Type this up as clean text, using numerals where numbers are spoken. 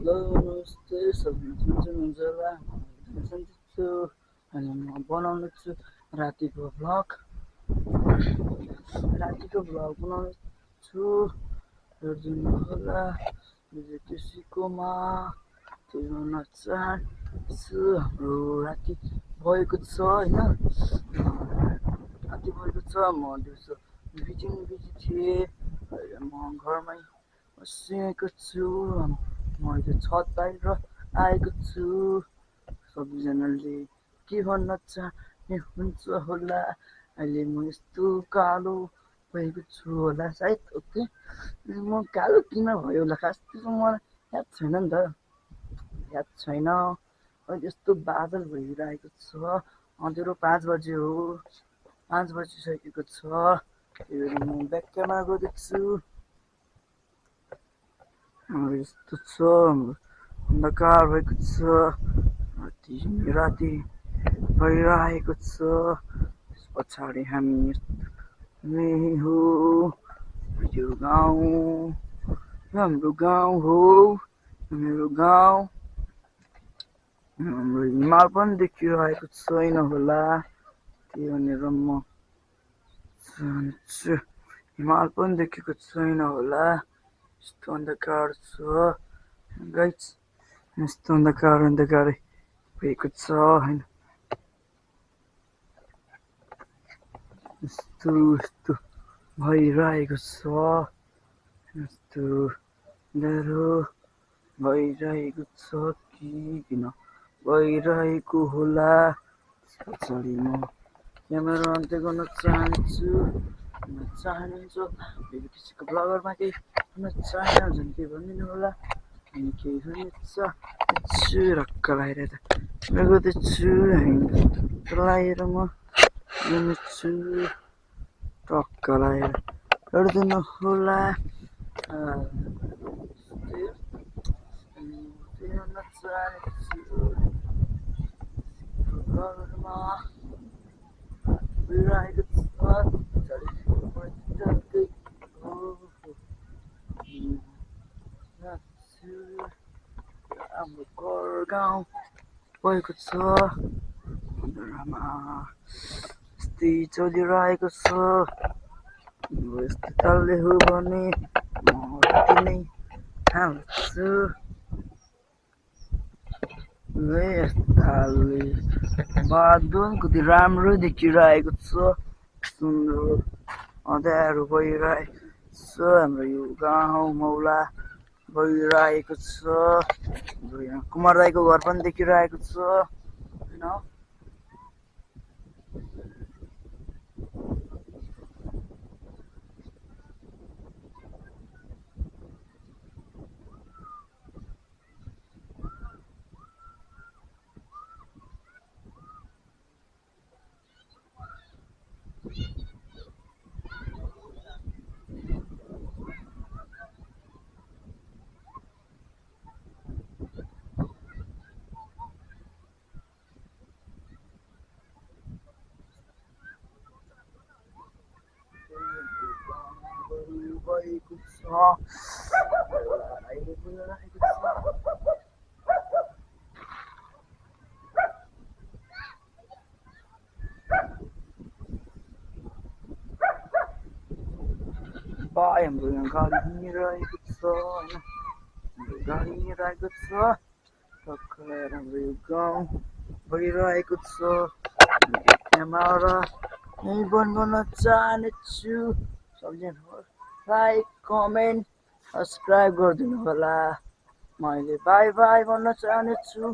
नमस्ते सबैजना हुनुहुन्छ होला सन्चै छु अनि म बनाउने छु रातिको भ्लग बनाउने छु हेरिदिनु होला त्यसैकोमा हेर्न चाहन्छु हाम्रो राति भएको छ होइन म दिउँसो बिजी थिएँ अहिले म घरमै बसेको छु म अहिले छत बाहिर आएको छु सबैजनाले के भन्न चाहने हुन्छ होला अहिले म यस्तो कालो भएको छु होला सायद ओके म कालो किन भयो होला खास त्यसमा मलाई याद छैन नि त अहिले यस्तो बादल भइरहेको छ अँध्यारो 5 बजे हो 5 बजिसकेको छ म ब्याक क्यामेरा गर्दैछु यस्तो छ अन्धकार भएको छ राति भइरहेको छ त्यस पछाडि हामी यही हो यो गाउँ हाम्रो गाउँ हो मेरो गाउँ हाम्रो हिमाल पनि देखिरहेको छैन होला त्यही भनेर म चाहन्छु हिमाल पनि देखेको छैन होला यस्तो अन्धकार छ गाइस यस्तो अन्धकारै भएको छ होइन यस्तो भइरहेको छ यस्तो अँध्यारो भइरहेको छ किन भइरहेको होला त्यस पछाडि म क्यामेरा अन्त गर्न चाहन्छु चाहनुहुन्छ कसैको ब्लगरमा केही भन्न चाहनुहुन्छ भने केही भनिदिनु होला अनि केही भन्न चाहन्छु रक्क लगाएर गर्दैछु लगाएर म गर्नेछु टक्क लगाएर गरिदिनु होला भन्न चाहन्छु घरमा गइरहेको छ हाम्रो घर गाउँ भएको छ यस्तै चलिरहेको छ यस्तो चल्ने हो भने म यति नै हाल्छु बादल कति राम्रो देखिरहेको छ सुन्दर अँध्यारो भइरहेको छ हाम्रो यो गाउँ मौला भइरहेको छ यहाँ कुमार दाईको घर पनि देखिरहेको छ होइन भएको छ हाम्रो यहाँ गाडी हिँडिरहेको छ होइन गाडी हिँडिरहेको छ टक्क लगाएर हाम्रो यो गाउँ भइरहेको छ क्यामेरा यहीँ बन्द गर्न चाहन्छु सबैजना लाइक कमेन्ट सब्सक्राइब गरिदिनु होला मैले बाई बाई भन्न चाहन्छु